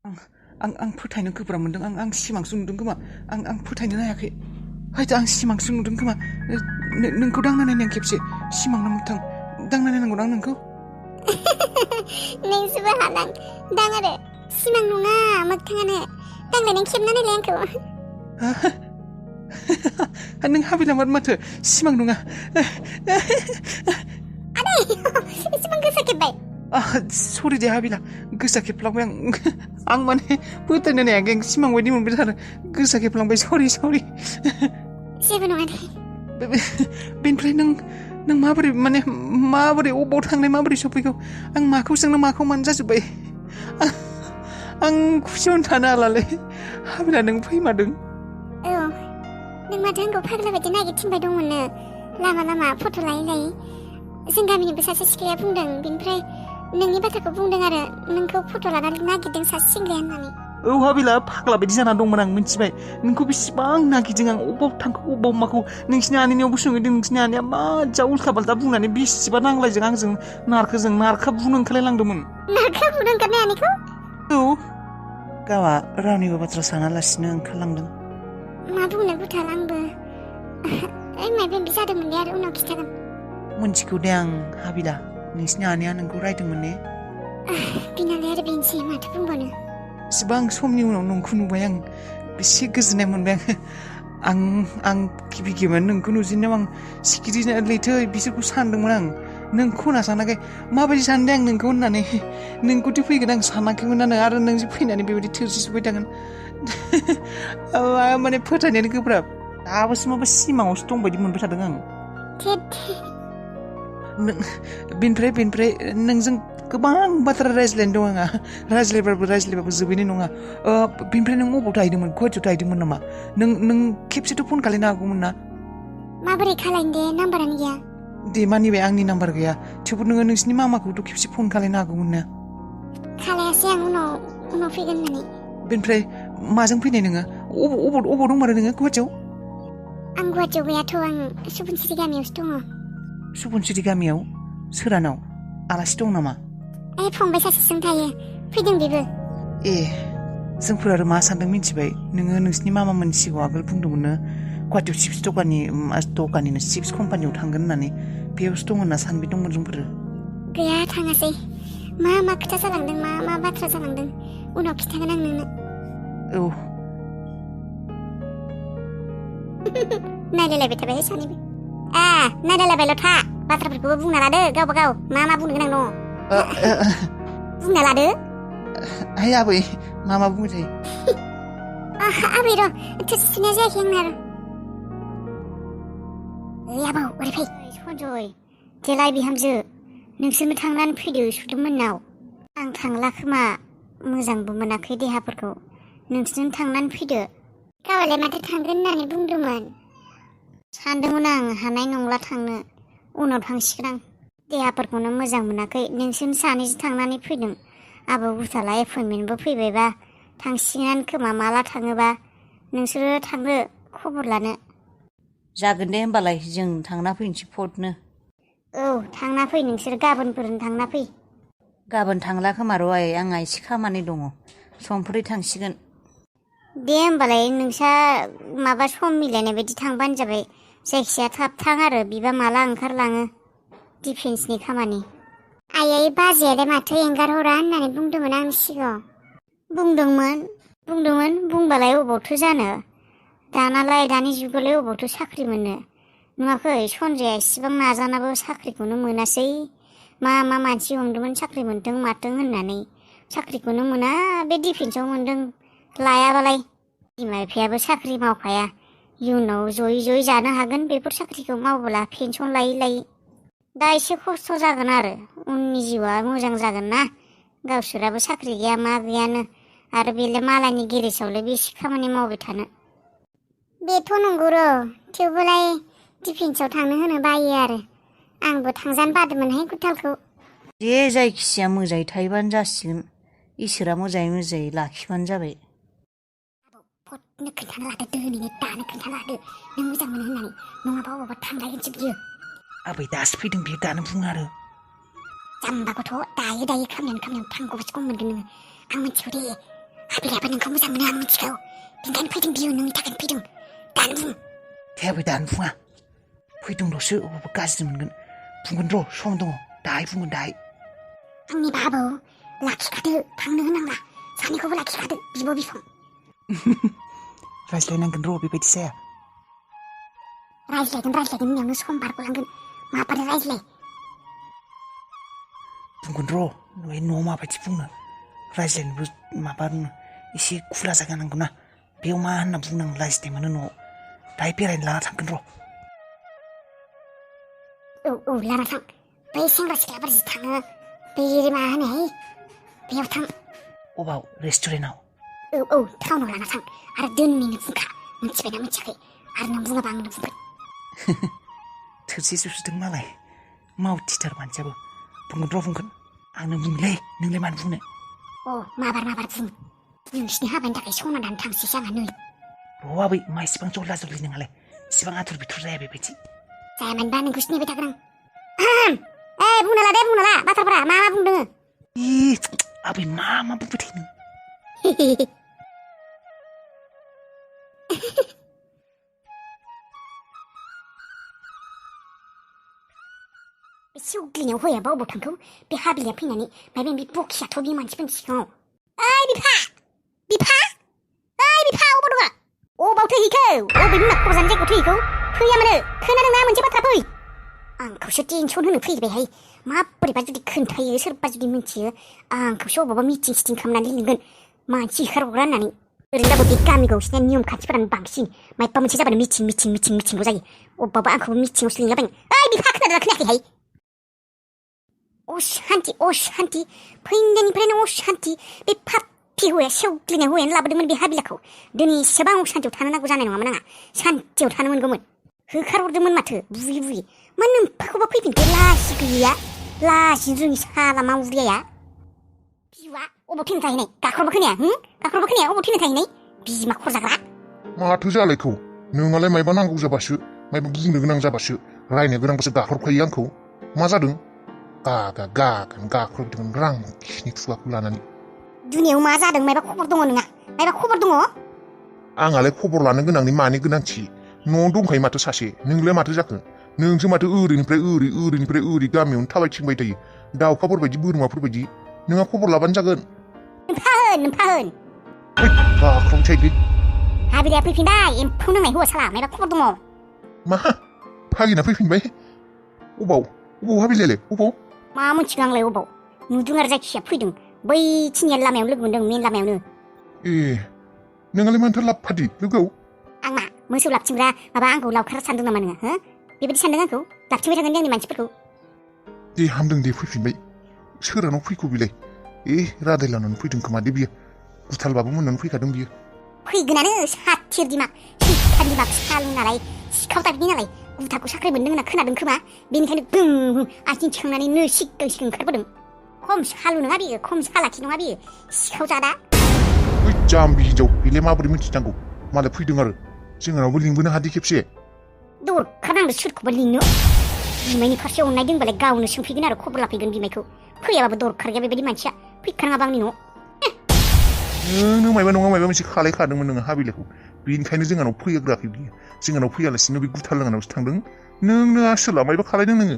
आं फोथायनो गोब्राब मोनदों आं सिमांसो नुदों खोमा आं फोथायनो हायाखै हैद आं सिमांसो नुदों खोमा नोंखौ दांना नायनां खेबसे सिमांना मोगथां दांना नायनांगौना आं नोंखौ नोंसोबो हादां दां आरो सिमां नङा मोगथाङानो दांलाय नों खेबना नायलाय आंखौ नों हाबिलामार माथो सिमां नङा आदै एसेबां गोसा खेबबाय सरि दे हाबिला गोसा खेबफ्लांबाय आं माने फोथायनो हायाखै सिमां बायदि मोनबाय थादों गोसा खेबफ्लांबाय सरि जेबो नङा दे बेनिफ्राय नों माबोरै अबाव थांनाय माबोरै सफैखौ आं माखौ सोंनो माखौ मानो जाजोब्बाय आं खुसियावनो थानो हालालै हाबिला नों फैमारदों औ नों माथो आंखौ फाग्ला बायदि नागिरथिंबाय दंमोननो लामा फट' लायै जों गामिनिबो सासे सिख्लाया बुंदों बेनिफ्राय नोंनि बाथ्राखौ बुंदों आरो नोंखौ फट' लानानै नागिरदों सासे सेंग्राया होननानै औ हाबिला फाग्ला बायदि जाना दंमोन आं मिथिबाय नोंखौ बेसेबां नागिरदों आं अबाव थांखो अबाव माखौ नोंसिनि आनैनियावबो सोंहैदों नोंसिनि आनैया मा जा उल्था बाल्था बुंनानै बेसेबा नांलायजों आंजों नारखा बुनो ओंखारलायलांदोंमोन नारखा बुनो ओंखारनाय आनैखौ औ गावआ रावनिबो बाथ्रा सानालासिनो ओंखारलांदों मा बुंनो गुथाल आंबो माइबा जादोंमोन दे आरो उनाव खिथागोन मोनथिगौ दे आं हाबिला नोंसिनि आनैया नोंखौ रायदोंमोन ने बिनालाय आरो बेनोसै माथो बुंबावनो एसेबां समनि उनाव नोंखौ नुबाय आं बेसे गोजोननाय मोनबाय आं गिबि नोंखौ नुजेननायाव आं सिखिरि लैथो बिसोरखौ सानदोंमोन आं नोंखौ होनना सानाखै माबायदि सानदों आं नोंखौ होननानै नोंखौथ' फैगोन आं सानाखैमोन आरो नों फैनानै बेबायदि थोरसि सुबाय थागोन माने फोथायनायानो गोब्राब दाबोसो माबा सिमाङावसो दंबायदि मोनबाय थादों आं बेनिफ्राय नोंजों गोबां बाथ्रा रायज्लायनो दं आंहा रायज्लायबाबो जोबैनाय नङा बेनिफ्राय नों अबाव थाहैदोंमोन गुवाहाटियाव थाहैदोंमोन नामा नों खेबसेथ' फन खालायनो हागौमोन ना माबोरै खालायनो दे नाम्बारानो गैया दे मानिबाय आंनि नाम्बार गैया थेवबो नोङो नोंसिनि मामाखौथ' खेबसे फन खालायनो हागौमोन ना खालायासै आं उनाव फैगोन होननानै बेनिफ्राय माजों फैनाय नोङो अबाव दंमारो नोङो गुवाहाटियाव आं गुवाहाटियाव गैयाथ' आं सुबुनसिरि गामियावसो दङ सुबुनसिरि गामियाव सोरानाव आलासि दं नामा फंबाय सासेजों थायो फैदों बेबो जोंफोर आरो मा सानदों मिथिबाय नोङो नोंसिनि मामामोननि सिगाङाव आगोल बुंदोंमोननो गुवाहाटियाव चिप्स दखानिनो चिप्स कम्पानियाव थांगोन होननानै बेयावसो दं होनना सानबाय दंमोन जोंफोरो गैया थाङासै मा खोथा जालांदों मा बाथ्रा जालांदों उनाव खिथागोन आं नोंनो औ नायलायलायबाय थाबाय सानैबो नायलायलायबायल' था बाथ्राफोरखौबो बुंना लादो गावबा गाव मा बुंनो गोनां दङ बुंना लादो हाय आबै मा बुंबाय थायो आबै र' थोरसि सुनाया जायाखै आंना आरो आबौ ओरै फै सनजय देलाय बिहामजो नोंसोरनो थांनानै फैदो सुदोंमोननाव आं थांला खोमा मोजांबो मोनाखै देहाफोरखौ नोंसोरनो थांनानै फैदो गावलाय माथो थांगोन होननानै बुंदोंमोन सानदोंमोन आं हानाय नंला थांनो उनाव थांसिगोन आं देहाफोरखौनो मोजां मोनाखै नोंसोर सानैजों थांनानै फैदों आबौ गुथाला एपइन्टमेन्टबो फैबायबा थांसिगोन खोमा माला थाङोबा नोंसोरो थांदो खबर लानो जागोन दे होमबालाय जों थांना फैनोसै फटनो औ थांना फै नोंसोर गाबोनफोरनो थांना फै गाबोन थांला खोमा र' आइ आंहा एसे खामानि दङ समफोरै थांसिगोन दे होमबालाय नोंसा माबा सम मिलायनाय बायदि थांबानो जाबाय जायखिजाया थाब थां आरो बिबा माला ओंखारलाङो डिफेन्सनि खामानि आयै बाजैयालाय माथो एंगारहरा होननानै बुंदोंमोन आंनि सिगाङाव बुंदोंमोन बुंबालाय अबावथो जानो दानि जुगावलाय अबावथो साख्रि मोनो नुवाखै सनजया इसेबां नाजानाबो साख्रिखौनो मोनासै मा मानसि हमदोंमोन साख्रि मोनथों माथों होननानै साख्रिखौनो मोना बे डिफेन्सआव मोनदों लायाबालाय बिमा बिफायाबो साख्रि मावखाया इयुनाव जयै जानो हागोन बेफोर साख्रिखौ मावबोला पेन्सन लायै दा एसे खस्थ' जागोन आरो उननि जिउआ मोजां जागोन ना गावसोराबो साख्रि गैया मा गैयानो आरो बेलाय मालायनि गेरेजावलाय बेसे खामानि मावबाय थानो बेथ' नंगौ र' थेवबोलाय डिफेन्सआव थांनो होनो बायो आरो आंबो थांजानो बादोंमोनहाय गुथालखौ दे जायखिजाया मोजाङै थायोबानो जासिगोन इसोरा मोजाङै लाखिबानो जाबाय फटनो खोन्थाना लादो दोनैनो दानो खोन्थाना लादो नों मोजां मोनो होननानै नङाबा अबावबा थांलायगोनसो बियो आबै दासो फैदों बियो दानो बुङो आरो जाम्बा गथ' दायो खामानियाव थांगौबासो गम मोनगोन नोङो आं मिथिगौ दे हाबिलायाबो नोंखौ मोजां मोनो आं मिथिगौ बेनिखायनो फैदों बियो नोंनि थाखायनो फैदों दानो बुं थेबो दानो बुङा फैदोंल'सो अबावबा गाज्रि मोनगोन बुंगोन र' सम दङ दाहाय बुंगोन दाहाय आंनि बाबु लाखिखादो थांनो होनांला सानैखौबो लाखिखादो बिब' बिफं रायज्लायनांगोन र' बेबायदि जाया रायज्लायगोन होननायावनो सम बारग'लांगोन माबारै रायज्लाय बुंगोन र' बे न'आव माबायदि बुंनो रायज्लायनोबो माबा एसे खुला जायगा नांगौ ना बेयाव मा होनना बुंनांगौ लाजिनाय मोनो न'आव दाहाय बेरायनो लाना थांगोन र' औ लाना थां बै सेंग्रा सिख्लाफोर जि थाङो बे मा होनोहाय बेयाव थां अबाव रेस्टुरेन्टआव औ टाउनाव लाना थां आरो दोननिनो बुंखा मिथिबायना मिथियाखै आरो नों बुङाबा आंनो बुंगोन थोरसि सुसुदों मालाय मावथिथार मानसियाबो बुंगोन आंनो बुंलै नोंलाय मानो बुंनो माबार बुं नोंसिनि हाबानि थाखाय सना दानो थांसैसो आंहा नै र' आबै मा इसिबां जल्ला जल्लि नोंहालाय इसिबां आथुर बिथुर जाया बेबायदि जायामोनबा नोंखौसो नेबाय थागोन आं बुंना ला बाथ्राफोरा मा बुंदों आबै मा बुंबाय थायो नों सिउग्लिनायाव हौवायाबा अबाव थांखौ बे हाबिलिया फैनानै माबा बे बखियाथ' बे मानसिफोरनि सिगाङाव ओइ बिफा अबाव दङ अबाव थैहैखो अबे बिमा खबर जानाय जायगायाव थैहैखौ फैया मानो खोनादोंना मोनसे बाथ्रा फै आंखौसो टेनसन होनो फैबायहाय माबोरैबा जुदि खोन्थायो सोरबा जुदि मिथियो आंखौसो अबावबा मिटिं खालामनानै लिंगोन मानसि होखारहरग्रा होननानै ओरैनोबाबो बे गामि गंसेनि नियम खान्थिफोरानो बांसिन माबा मोनसे जाबानो मिटिंल' जायो अबेबा आंखौबो मिटिङावसो लिंलाबायो ओइ बिफा खोनादोंना खोनायाखैहाय अशान्ति फैनायनिफ्रायनो अशान्ति बे पापि हौवाया सेवग्लिनाय हौवायानो लाबोदोंमोन बे हाबिलाखौ दिनै एसेबां अशान्तियाव थानो नांगौ जानाय नङामोन आंहा सान्तियाव थानो मोनगौमोन होखारहरदोंमोन माथो बुयै मा नोम्फाखौबा फैफिनखो लासि गैया लासि रोङि साला मावरियाया बिवा अबाव थैनो थाहैनाय गाखरबो खोनाया अबाव थैनो थाहैनाय बिमा खर जाग्रा माथो जालायखौ नोंहालाय मायबा नांगौ जाबासो मायबा बुंनो गोनां जाबासो रायनो गोनांबासो गाहरखायो आंखौ मा जादों गाख्रबदोंमोन रांखिनि खुगाखौ लानानै दुनियाव मा जादों मायबा खबर दङ नोंहा मायबा खबर दङ आंहालाय खबर लानो गोनांनि मानि गोनांथि न'आव दंखायो माथो सासे नोंलाय माथो जाखो नोंसो माथो ओरैनिफ्राय ओरै गामियावनो थाबायथिंबाय थायो दाउखाफोर बायदि बोरमाफोर बायदि नोंहा खबर लाबानो जागोन नोम्फा होन गाख्रबसै हाबिलाया फैफिनबाय एम्फौ नांनाय हौवा साला मायबा खबर दङ मा फागिना फैफिनबाय अबाव हाबिलायालाय अबाव मा मोनथिगौ आंलाय अबाव नुदों आरो जायखिया फैदों बै थिनियाल लामायाव लोगो मोनदों मेन लामायावनो नोंहालाय मानोथो लाबफादि लोगोआव आं मा मोसौ लाबथिंग्रा माबा आंखौ लावखार सानदों नामा नोङो हो बेबायदि सानदों आंखौ लाबथिंबाय थागोन दे आंनि मानसिफोरखौ दे हामदों दे फैफिनबाय सोरानाव फैखौ बिलाय रादाय लानानै फैदों खोमा दे बियो गुथालबाबो मोननानै फैखादों बियो फैगोनानो साथिर दिमाग सैथान दिमाग सालु नालाय सिखाव दाबिनि नालाय गुथाखौ साख्रि मोनदों होनना खोनादों खोमा बेनिखायनो बुं आथिं थिखांनानै नो सिगां ओंखारबोदों खम सालु नङा बियो खम सालाखि नङा बियो सिखाव जादा ओइ जाम्बि हिनजाव बेलाय माबोरै मिथिनांगौ मालाय फैदों आरो जोंनावबो लिंबोनो हादि खेबसे दरखारनांदों सोरखौबा लिंनो बिमायनि फारसे अननाय दंबालाय गावनो सोंफैगोन आरो खबर लाफैगोन बिमायखौ फैयाबाबो दरखार गैया बेबायदि मानसिया फैखानाङाबा आंनि न'आव नों मायबा नङा मायबा मोनसे खालायखादोंमोन नोङो हाबिलाखौ बेनिखायनो जोंनाव फैग्राखै बियो जोंनाव फैयालासिनो बे गुथाल लोंनावसो थांदों नोंनो आसोला मायबा खालायदों नोङो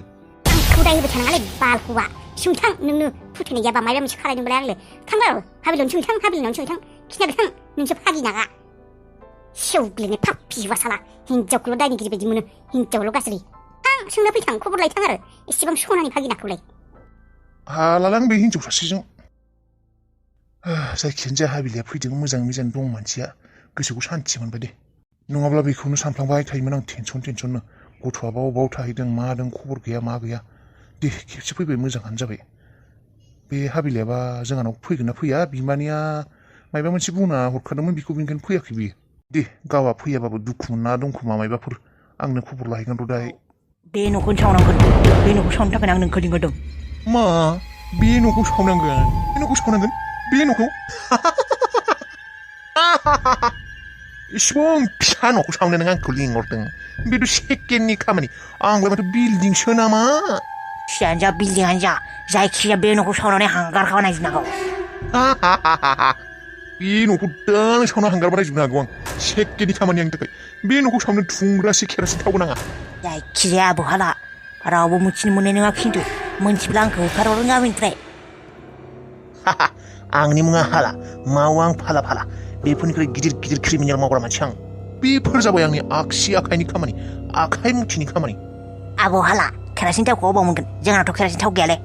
आंखौ दाय होबाय थानाङालै बालखौबा सोंथां नोंनो फोथायनाय गैयाबा मायबा मोनसे खालायदोंबालाय आंलाय थांबाबो हाबिलावनो सोंथां खिनाबो थां नोंसो फागि नागा सेवग्लिनाय पापि साला हिनजावखौल' दायनिगिरि बायदि मोनो हिनजावल' गाज्रि थां सोंना फैथां खबर लायथां आरो एसेबां सनानि फागिनाखौलाय हालालां बे हिनजाव सासेजों जायखियानो जाया हाबिलाया फैदों मोजाङै मोजां दं मानसिया गोसोखौ सान्थि मोनबाय दे नङाब्ला बेखौनो सानफ्लांबाय थायोमोन आं टेनसननो गथ'आबा अबाव थाहैदों मादों खबर गैया मा गैया दे खेबसे फैबाय मोजाङानो जाबाय बे हाबिलायाबा जोंहानाव फैगोन ना फैया बिमानिया मायबा मोनसे बुंना हरखादोंमोन बेखौ बेनिखायनो फैयाखै बियो दे गावआ फैयाबाबो दुखु मोनना दंखोमा मायबाफोर आंनो खबर लाहैगोन र' दाहाय बे न'खौनो सावनांगोन बे न'खौ सावनो थाखाय आं नोंखौ लिंहरदों मा बे न'खौ सावनांगोन बे न'खौ इसिबां फिसा न'खौ सावनो नों आंखौ लिंहरदों बेथ' सेकेन्डनि खामानि आंलाय माथो बिल्डिंसो नामा फिसायानो जा बिल्डिंआनो जा जायखिजाया बे न'खौ सावनानै हांगार खालामनाय नांगौ बे न'खौ दानो सावना हांगार बानायजोबनो हागौ आं सेकेन्डनि खामानि आंनि थाखाय बे न'खौ सावनो थुंग्रासे केरासिन थावबो नाङा जायखिजाया आबौ हाला रावबो मिथिनो मोननाय नङा खिन्थु मोनथिब्ला आंखौ होखारहरगोन गामिनिफ्राय आंनि मुङा हाला मावो आं फाला फाला बेफोरनिख्रुइ गिदिर गिदिर क्रिमिनेल मावग्रा मानसि आं बेफोर जाबाय आंनि आगसि आखाइनि खामानि आखाइ मुथिनि खामानि आबौ हाला केरासिन थावखौ अबाव मोनगोन जोंनाथ' केरासिन थाव गैयालै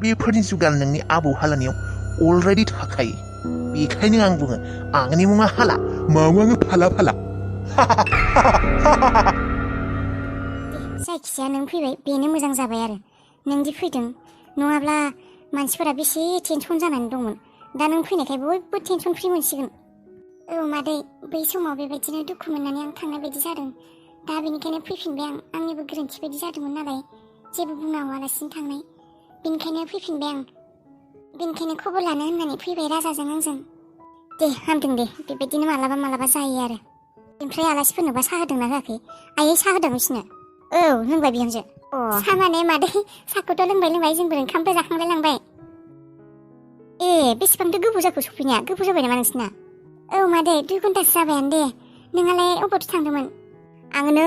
बेफोरनि जुगाल नोंनि आबौ हालानियाव अलरेडि थाखायो बेखायनो आं बुङो आंनि मुङा हाला मावो आङो फाला फाला जायखिजाया नों फैबाय बेनो मोजां जाबाय आरो नोंदि फैदों नङाब्ला मानसिफोरा बेसे टेनसन जानानै दंमोन दा नों फैनायखाय बयबो टेनसन फ्रि मोनसिगोन औ मादै बै समाव बेबायदिनो दुखु मोननानै आं थांनाय बायदि जादों दा बेनिखायनो फैफिनबाय आं आंनिबो गोरोन्थि बायदि जादोंमोन नालाय जेबो बुंना हवालासिनो थांनाय बेनिखायनो फैफिनबाय आं बेनिखायनो खबर लानो होननानै फैबाय राजाजों आंजों दे हामदों दे बेबायदिनो मालाबा मालाबा जायो आरो ओमफ्राय आलासिफोरनोबा साहा होदोंना होआखै आयै साहा होदों बिसोरनो औ लोंबाय बिहामजो साहा माने मादै साहाखौथ' लोंबाय जोंबो ओंखामबो जाखांलाय लांबाय ए बेसेबांथो गोबाव जाखो सफैनाया गोबाव जाबाय नामा नोंसिना औ मादै 2 घन्टासो जाबायानो दे नोंहालाय अबावथो थांदोंमोन आङो नै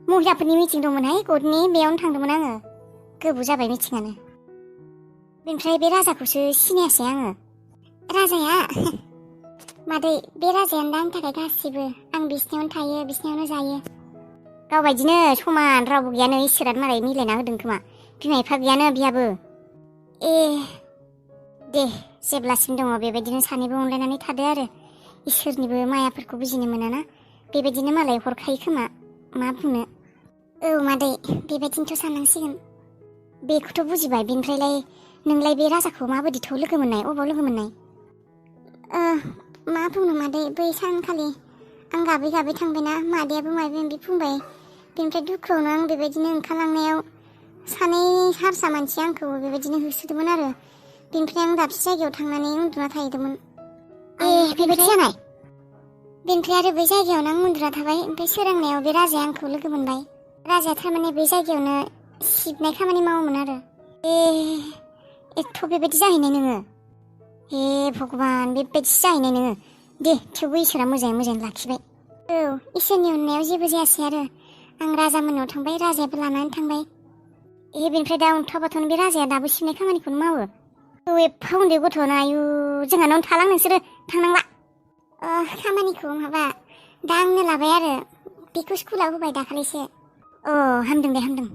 महिलाफोरनि मिटिं दंमोनहाय गथनि बेयावनो थांदोंमोन आङो गोबाव जाबाय मिटिङानो बेनिफ्राय बे राजाखौसो सिनायासै आङो राजाया मादै बे राजायानो दा आंनि थाखाय गासिबो आं बिसिनायावनो थायो बिसिनायावनो जायो गावबायदिनो समान रावबो गैयानो इसोरानो मालाय मिलायना होदों खोमा बिमा बिफा गैयानो बिहाबो ए दे जेब्लासिम दङ बेबायदिनो सानैबो अनलायनानै थादो आरो इसोरनिबो मायाफोरखौ बुजिनो मोनाना बेबायदिनो मालाय हरखायो खोमा मा बुंनो औ मादै बेबायदिनोथ' साननांसिगोन बेखौथ' बुजिबाय बेनिफ्रायलाय नोंलाय बे राजाखौ माबायदिथ' लोगो मोननाय अबाव लोगो मोननाय मा बुंनो मादै बै सानखालि आं गाबै गाबै थांबायना मादैयाबो माबा माबि बुंबाय बेनिफ्राय दुखुआवनो आं बेबायदिनो ओंखारलांनायाव सानै हारसा मानसिया आंखौ बेबायदिनो होसोदोंमोन आरो बेनिफ्राय आं दाबसे जायगायाव थांनानै उन्दुना थाहैदोंमोन ए बेबायदि जानाय बेनिफ्राय आरो बै जायगायावनो आं उन्दुना थाबाय ओमफ्राय सोरांनायाव बे राजाया आंखौ लोगो मोनबाय राजाया थारमाने बै जायगायावनो सिबनाय खामानि मावोमोन आरो एथ' बेबायदि जाहैनाय नोङो हे भगबान बेबायदिसो जाहैनाय नोङो दे थेवबो इसोरा मोजाङै लाखिबाय औ इसोरनि अननायाव जेबो जायासै आरो आं राजा मोननाव थांबाय राजायाबो लानानै थांबाय बेनिफ्राय दा अन्थाबाथ'नो बे राजाया दाबो सिबनाय खामानिखौनो मावो औ एफा उन्दै गथ'नो आयु जोंहानावनो थालां नोंसोरो थांनांला खामानिखौ माबा दा आंनो लाबाय आरो बेखौ स्कुलाव होबाय दाखालिसो हामदों दे हामदों